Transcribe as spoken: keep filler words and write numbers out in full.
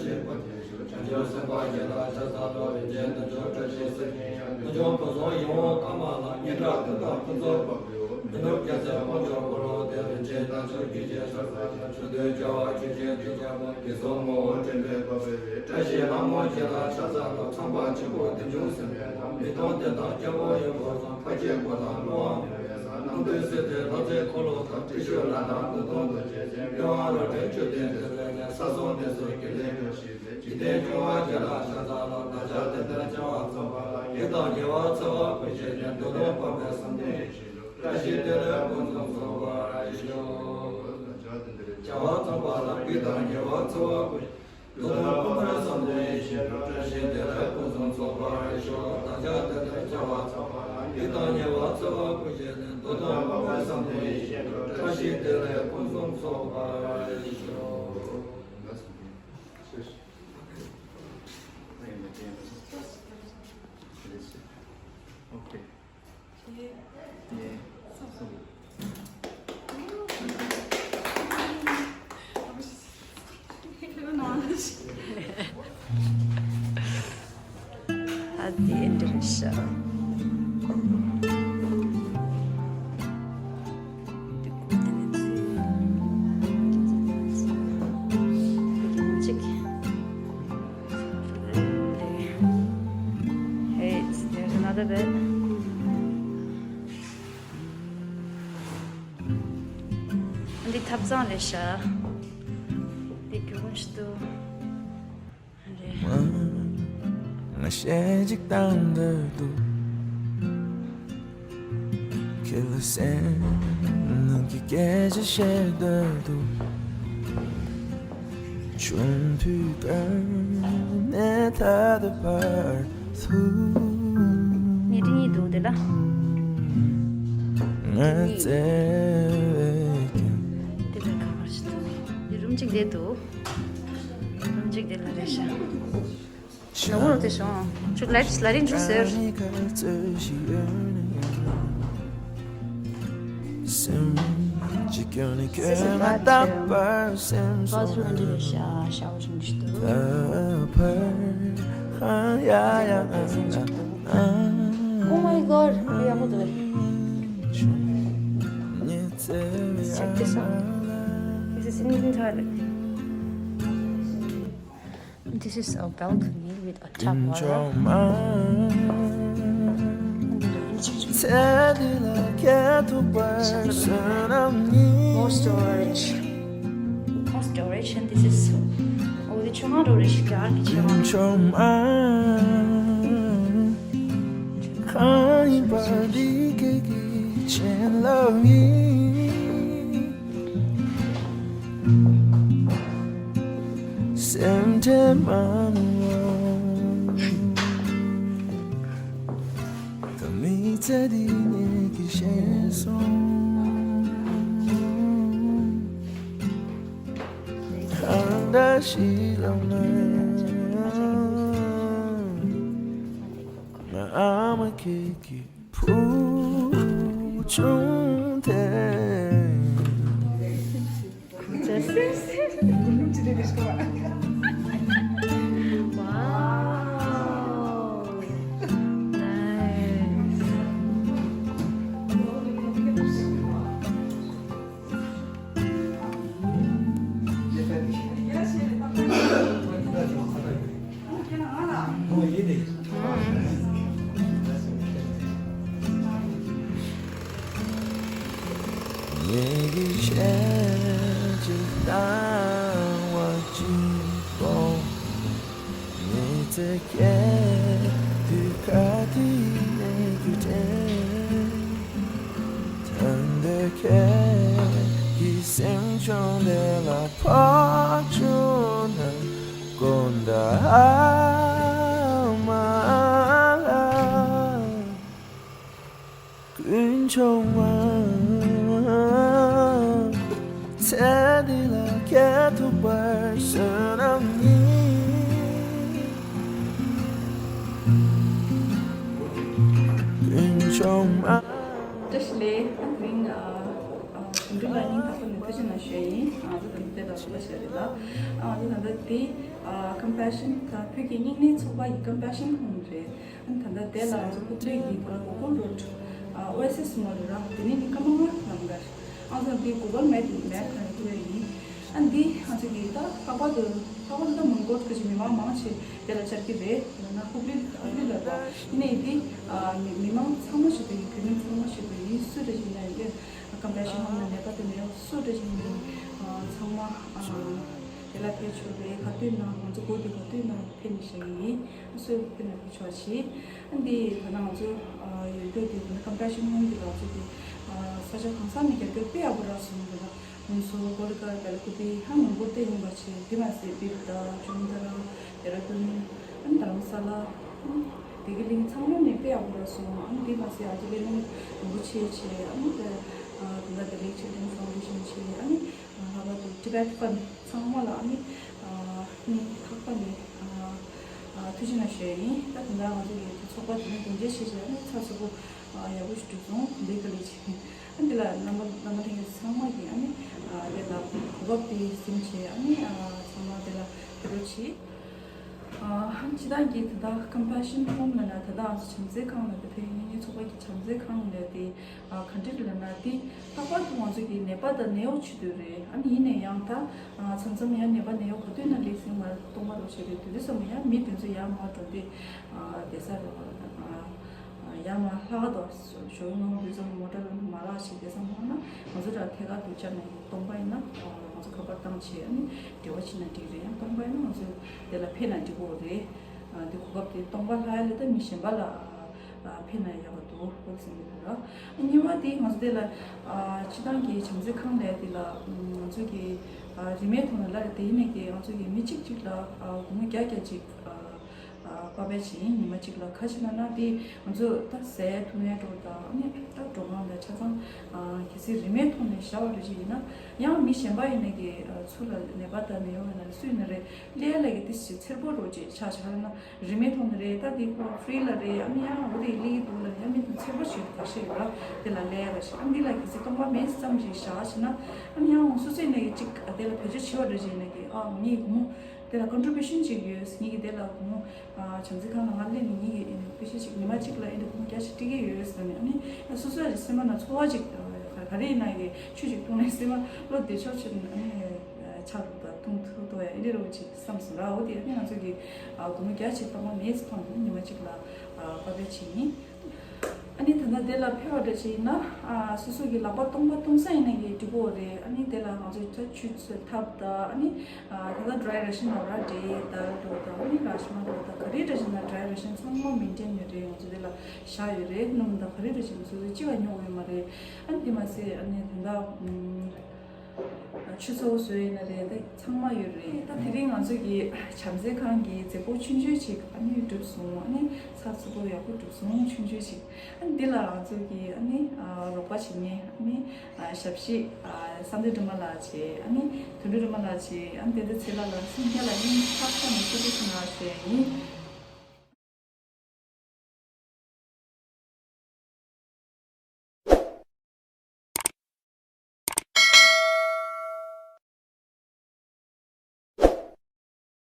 བྱང་ཆུབ་སེམས་དཔའ་ཞིག་ལ་ཕྱག་འཚལ་ལོ། རིན་ཆེན་རྣམ་འཇོམས་བཀྲ་ཤིས་གཟི་བརྗིད་ཡང་། རྣམ་འཇོམས་ཕུན་སུམ་ཡོངས་བཀའ་མ་བླངས། སྙན་གྲགས་ཀུན་དང་ཕུན་ཚོགས་པ་ཡོད། མི་ནུབ་རྒྱལ་སྲས་དཀོན་མཆོག་འཁོར་ལོ་བདེ། རིན་ཆེན་རྣལ་འབྱོར་རྒྱུད་ཀྱི་ཟབ་ས་ཡང་། ཆོས་འདོད་བྱ་བ་ཆོས་ཅན་དྲི་བཅས་པ། དགེ་ཚོགས་ངོ་བོ་དྲན་པས་འཕགས་པའི་བཀྲ་ཤིས་ལྷ་མོ་ཞིག་ལ་ཕྱག་འཚལ་ལོ། ཚངས་པ་ཆེན་པོ་བདེ་འབྱུང་སེམས་དཔའི་ལྷ། མི་མཐོང་ལྡན་དང་སྐྱེ་བོ་ཡི་འཁོར་གསུམ། འཕགས་སྐྱེས་འཁོར་དང་ཀླུ་དབང་མི་བས་གསང་། རྣམ་ཐོས་སྲས་དེ་ལྷ་རྫས་འཁོར་ལོ་དང་། ཏྲི་ཤཱུལ་ལྷ་དང་ཀླུ་གདོན་འདུལ་བྱེད་ཅིང་། པི་ཝང་རོ་བྲན་མཆོད་རྟེན་དེ་ལས་ཀྱང་། ས་སོགས་གནས་སུ་དགེ་ལེགས་འགྲུབ་ཤིག་འཇིག་རྟེན་སྐྱོང་བ་ཞིག་ལ་ཕྱག་འཚལ་ལོ། བདག་ཅག་དེང་འདིར་བྱ་བ་རྩོམ་པ་ལ། བགེགས་དང་ཉེ་བར་འཚེ་བ་ཀུན་ཞི་ནས། འདོད་དོན་དཔག་པའི་བསམ་དོན་ཡིད་བཞིན་འགྲུབ། བཀྲ་ཤིས་བདེ་ལེགས་ཕུན་སུམ་ཚོགས་པར་ཤོག་བྱ་བ་རྩོམ་པ་ལ། བགེགས་དང་ཉེ་བར་འཚེ་བ་ཀུན་ཞི། འདོད་དོན་དཔག་པའི་བསམ་དོན་ཡིད་བཞིན་འགྲུབ། བཀྲ་ཤིས་བདེ་ལེགས་ཕུན་སུམ་ཚོགས་པར་ཤོག་བདག་ཅག་དེང་འདིར་བྱ་བ་རྩོམ་པ་ལ། བགེགས་དང་ཉེ་བར་འཚེ་བ་ཀུན་ཞི་ནས། འདོད་དོན་དཔག་པའི་བསམ་དོན་ཡིད་བཞིན་འགྲུབ། བཀྲ་ཤིས་བདེ་ལེགས་ཕུན་སུམ་ཚོགས་པར་ཤོག་ཨ་དེ་འདྲ་རེད་ཤག Hey, there's another bed. འདི་ཐབ་ཚང་རེད་ཤག་འདི་རྒྱུ་ཀུན་ཞིག་འདུག་རེད། ང་ཞེ་གཅིག་དང་འདོད་འདུག་ཁྱེད་ལ་སེམས་ནང་གི་སྐད་ཆ་བཤད་འདོད་འདུག་ཆུང་དུས་སྐབས་ནས་ད་ལྟ་བར་དུ། ཉལ་ཁྲི་གཉིས་འདུག་དེ་ལ། ང་བཙལ་བས་ཀྱང་། དེ་ལ་ག་བར་ཞིག་འདུག་འདི་རུམ་གཅིག་དེ་འདུག་རུམ་གཅིག་དེ་ལ་རེད་ཤག་ཞྭ་མོ་རོ་དེ་བྱུང་། ཁྱོད་ལ་ལ་རིང་འཇུ་ཟེར། སེམས་ཅི་སྐྱོ་ནས་ཁྱོད་མ་བལྟ་བར་སེམས་སོང་། བ་ཚུར་འདི་རེད་ཤག་ཤྭ་བ་བྱུང་ཞིག་འདུག་ད་བར་ཧ་ཡ་ཡ། Oh my god. ཡག་པོ་འདུག Check this out. This is Indian toilet. This is a balcony with a tap water. More storage. More storage, and this is, oh, the chong ro rish gar ki chong. སེམས་ཁྲལ་མ་གནང་། ད་མི་ཚེ་འདི་ངེད་ཀྱིས་ཤེས་སོང་། གང་འདྲ་ཞིག་ལབ་ན། ང་ཨ་མ་ཁྱེད་ཀྱི་བུ་ཆུང་དེ། Wow. Nice. ངེད་ཀྱི་ཆེད་ཅིག་བཏང་བ་གཅིག་པོ། མི་ཚེ་སྐྱེལ་དུས་ག་དུས་ངེད་ཀྱི་དྲན། ད་འདོད་ཁྱེད་ཀྱི་སེམས་ཆུང་དེ་ལ་ཕོག་བྱུང་ན། དགོངས་དག་ཨ་མ་ལགས། ཀུན་འབྱུང་མ། ཚེ་འདི་ལ་སྐྱེལ་ཐུབ་པར་བསོད་ནམས་ཡིན། ཀུན་འབྱུང་མ། བཀྲ་ཤིས་བདེ་ལེགས། དེ་རིང་ཨ་ཨ་གཞུང་འབྲེལ་ལ་སྙིང་ཐག་པ་ནས་ཐུགས་རྗེ་གནང་ཞུ་ཡ་ཡིན། ང་ཚོ་ད་ལྟ་དེ་ལ་ཚོགས་པ་བྱས་རེད་ལ། ཨ་ང་ཚོ་ད་ལྟ་དེ། ཨ་ཀམ་པེ་ཤན་ད་བོད་ཀྱི་སྙིང་ནད་ཚོགས་པ་ཡི་ཀམ་པེ་ཤན་ཧོམ་རེད། ཨ་ནི་ད་ལྟ་དེ་ལ་ང་ཚོ་ཧུབ་ལི་གི་ད་གོ་གོལ་རོཌ་ཨ་ཨོ་ཨེས་ཨེས་མོལ་ར་དེ་ནས་ནི་ཀ་མ་ང་ལམ་གར་ཨང་སང་དེ་གོ་གོལ་མེབ་མེབ་ག་རེ་ཐུག་ཡ་ཡིན། ཨ་འདི་ང་ཚོ་གི་ད་ལྷག་པར་དུ་ལྷག་པར་དུ་ད་མོན་གྷོ་སྐད་ཀྱི་མི་མང་མང་ཆེ་དེ་ལ་བཅར་གྱི་རེད། ཡང་ན་ཧུབ་ལི་ཧུབ་ལི་ལ་ར་ཡིན་ནའི་དེ་ཨ་མི་མི་མང་ཚང་མ་ཞིག་ཏུ་ཡིན། བོད་མི་ཚང་མ་ཞིག་ཏུ་ཡིན། སུ་འདྲ་ཞིག་ན་ཡིན་དེ་ཀམ་པེ་ཤན་ཧོམ་ལ་ནད་པ་དེ་ནས་སུ་འདྲ་ཞིག་ཡིན་ཨ་ཚང་མ་ཨ་དེ་ལ་ཕེབས་ཆོག་རེད། ག་དུས་ན་ང་ཚོ་གོ་དུས་ག་དུས་ན་ཕེབས་ནས་བཞག་གི་ཡིན། སུ་ཕེབས་ན་ཕེབས་ཆོག་ཞིག་ཨ་འདི་ད་ལྟ་ང་ཚོ་ཨ་ཡོད་དུས་དེ་ཀམ་པེ་ཤན་ཧོམ་འདི་ལ་ཚོ་དེ་ཨ་ས་ཆ་གང་ས་ནས་རྒྱབ་སྐྱོར་དཔེ་ཡག་པོ་རག་སོང་། ད་ལྟ་ང་ཚོ་གོ་ལི་ག་ར་ལ་ཀུ་པི་ཧ་མོན་གྷོ་སྟེ་ཡིན་པ་བྱས་དེ་མ་ཟད་བིར་ད་ཇོ་མོ་དྷ་ར་ལྡེ་ར་ལྡུན་ཨ་ནི་དྷ་རམ་ས་ལ་བདེ་སྐྱིད་གླིང་ཚང་མ་ནས་དཔེ་ཡག་པོ་རག་སོང་། ཨ་ནི་དེ་མ་ཟད་ཨ་ཅེ་ལེ་མོ་རིན་པོ་ཆེ་བྱས་ཨ་ནི་ད་ད་ལྟ་བདེ་ལེགས་ཆེད་དོན་ཧྥའུན་ཌེ་ཤན་བྱས་ཨ་ནི་ལྷག་པར་དུ་ཊི་བེཊ་ཕན་ཚང་མ་ལ་ཨ་ནི་སྙིང་ཐག་པ་ནས་ཐུགས་རྗེ་གནང་ཞུ་ཡ་ཡིན། ད་དེ་འདྲ་ང་ཚོ་གི་ཚོགས་པ་དེ་ནས་དོན་འབྱེད་བྱས་བྱས་ཨ་ནི་ཚགས་ཚུད་པོ་ཡག་པོ་ཞིག་གྲུབ་སོང་། དེ་ག་ལེ་བྱས། ཨ་འདི་ལ་རྣམ་པ་རྣམ་པ་ལྷན་རྒྱས་ཚང་མ་གིས་ཨ་ནི་དེ་ལ་གོ་སྐབས་དེ་ཟིན་བྱས་ཨ་ནི་ཚང་མ་དེ་ལ་ཕེབས་རོགས་བྱེད། ཨ་སྤྱི་བཏང་གི་ད་ལྟ་ཀམ་པེ་ཤན་ཧོམ་ལ་ན་ད་ལྟ་ང་ཚོ་བྱམས་བརྩེ་ཁང་ལ་ད་བོད་ཡིན་ངེས་ཚོགས་པ་གི་བྱམས་བརྩེ་ཁང་ལ་དེ་ག་འདྲ་ལ་ན་དེ་ལྷག་པར་དུ་ང་ཚོ་གི་ནད་པ་དང་ནད་གཡོག་བྱེད་དུས་རེད། ཨ་ནི་ཡིན་ན་ཡང་ད་མཚམས་མཚམས་ཡང་ནད་པ་ནད་གཡོག་ག་དུས་ན་སླེབས་སྲིད་མ་རེད། སྟོང་པ་རོགས་བྱས་རེད། དེ་དུས་ཙམ་ཡང་མི་དེ་ཚོ་ཡར་མར་འགྲོ་དུས་བསྡད་ས་རེད་བ། ཡར་མར་ལྷག་དང་ཞོགས་ངོ་དུས་ཙམ་མོ་ཊ་མ་ལག་ཞིག་བསྡད་ས་མ་ན་ང་ཚོ་ད་ཐད་ཀར་དུ་བཅར་ནས་སྟོང་པ་ཡིན་ན་ང་ཚོ་ཁ་པར་བཏང་བྱས་ཨ་ནི་འབྲེལ་བ་བྱེད་ན་འགྲིག་རེད། ཡང་སྟོང་པ་ཡིན་ན་ང་ཚོ་དེ་ལ་ཕེབས་ན་འགྲིག་གོ་རེད། དེ་གོ་སྐབས་དེ་སྟོང་པ་ལྷག་ཡ་ལས་ད་མི་གཞན་པ་ལ་ཕེབས་ན་ཡག་པ་འདུག་ཨོ་བསམ་གྱི་འདུག་ར། གཉིས་པ་དེ་ང་ཚོ་དེ་ལ་སྤྱི་བཏང་གི་བྱམས་བརྩེ་ཁང་ལས་དེ་ལ་ང་ཚོ་གི་རིན་མེད་ཐོག་ནས་ལ་རེ་དེ་ཡིན་ནས་ཀྱི་ང་ཚོ་གི་མི་གཅིག་གཅིག་ལ་སྒོར་མོ་བརྒྱ་བརྒྱ་གཅིག་དཔལ་འབེབས་བྱེད་ཡིན། ཉི་མ་གཅིག་ལ་ཁ་ཕྱེ་ན་ན་དེ་ང་ཚོ་ད་ཟས་འཐུང་ཡས་འགྲོ་དང་ཨ་ནི་ད་འགྲོ་སྒང་ལ་ཆ་ཚང་གལ་སྲིད་རིན་མེད་ཐོག་ནས་བཞག་པ་རེད་ཅེས་ཡིན་ན་ཡང་མི་གཞན་པ་ཡིན་ན་གི་ཚུར་ལ་ནད་པ་དང་ནད་གཡོག་ཡིན་ན་རེད་སུ་ཡིན་ན་རེད་ལས་ལ་གི་ཏི་ཞིག་འཚེར་པོ་རོ་ཅེས་ཆ་བཞག་ན་རིན་མེད་ཐོག་ནས་རེད། ད་དེ་ཁོ་ཧྥི་རི་ལ་རེད། ཨ་ནི་ཡང་འོ་དེ་ལི་འདུག་ལ་ཡང་མི་དང་འཚེར་པོ་ཞིག་ག་ཤེས་ཡོད་ར། དེ་ལ་ལས་ར་ཞིག་ཨ་ནི་ལ་གལ་སྲིད་སྟོང་པ་མེད་ཙམ་ཞིག་བཞག་ཕྱིན་ན་ཨ་ནི་ཡང་སུ་ཚོད་ནས་གི་ཅིག་དེ་ལ་བེད་སྤྱོད་བྱེད་པ་རེད་ཅེས་ཡིན་ན་གི་ཨ་ངའི་སྒོར་མོ་དེ་ལ་ཀོན་ཊི་བུ་ཤན་ཅིག་ཡོད། ངེད་ཀྱི་དེ་ལ་སྒོར་མོ་བྱམས་བརྩེ་ཁང་ལ་ང་སླེབས་ནས་ངེད་ཀྱི་ཕལ་ཆེར་ཅིག་ཉི་མ་གཅིག་ལ་ཨེ་འདྲ་སྒོར་མོ་བརྒྱ་ཞིག་སྤྲད་ཀྱི་ཡོད་ཟེར་ནས་ཨ་ནི་སོ་སོ་ཡ་སེམས་པ་ན་ཚོར་བ་ཅིག་ག་རེ་ཡིན་ན་གི་ཆུ་ཅིག་བཏུང་ནས་སེམས་པ་བློ་བདེ་ཕྱོགས་ཆེར་ཨ་ནི་ཆགས་འདུག་ད་བཏུང་ཐུབ་ཐུབ་ཡ་ཨེ་འདྲ་རོ་ཅིག་བསམ་སོང་ར། འོ་དེ་ཨ་ནི་ང་ཚོ་གི་སྒོར་མོ་བརྒྱ་ཞིག་སྟོང་པ་མེད་ཙམ་ཐོག་ནས་ཉི་མ་གཅིག་ལ་དཔལ་འབེབས་བྱེད་ཡིན། ཨ་ནི་ད་ལྟ་དེ་ལ་ཕེབས་པ་འདྲ་ཞིག་ཡིན་ན་ཨ་སོ་སོ་གི་ལག་པ་སྟོང་པ་སྟོང་ས་ཡིན་ན་གི་འགྲིག་གོ་རེད། ཨ་ནི་དེ་ལ་ང་ཚོ་ད་ཆུ་ཚོད་ཐབ་ད་ཨ་ནི་ཨ་ད་ལྟ་ཌི་རའི་རེ་ཤན་ལ་ར་འདྲེ་ད་འགྲོ་ད་ཨ་ནི་ར་ཤི་མ་འགྲོ་ད་ག་རེ་འདྲ་ཞིག་ན་ཌི་རའི་རེ་ཤན་ཚང་མ་མེན་ཊེན་ཡོད་རེད། ང་ཚོ་དེ་ལ་བཞག་ཡོད་རེད། སྣུམ་ད་ག་རེ་འདྲ་ཞིག་ང་ཚོ་གཅིག་ལ་ཉོ་དགོས་ཡོད་མ་རེད། ཨ་ནི་དེ་མ་ཟད་ཨ་ནི་དེ་འདྲ་ཆུ་ཚོད་བཟོས་ཡིན་ན་རེད། ད་ཚང་མ་ཡོད་རེད། ད་དེ་རིང་ང་ཚོ་གི་བྱམས་བརྩེ་ཁང་གི་མཛད་སྒོ་ཆུང་ཆུང་ཅིག་ཨ་ནི་གྲུབ་སོང་། ཨ་ནི་ཚགས་ཚུད་པོ་ཡག་པོ་གྲུབ་སོང་། ཆུང་ཆུང་ཅིག་ཨ་ནི་འདི་ལ་ང་ཚོ་གི་ཨ་ནི་རོགས་པ་བྱེད་མཁན་ཨ་ནི་ཞབས་ཕྱི་བསམ་གཏན་སྒྲོལ་མ་ལགས་བྱས། ཨ་ནི་དོན་གྲུབ་སྒྲོལ་མ་ལགས་བྱས། ཨ་ནི་བསྟན་འཛིན་ཚེ་ལྷ་ལགས་སུམ་བརྒྱ་ལ་སྙིང་ཐག་པ་ནས་ཐུགས་རྗེ་ཆེ་གནང་ཞུ་ཡ་ཡིན།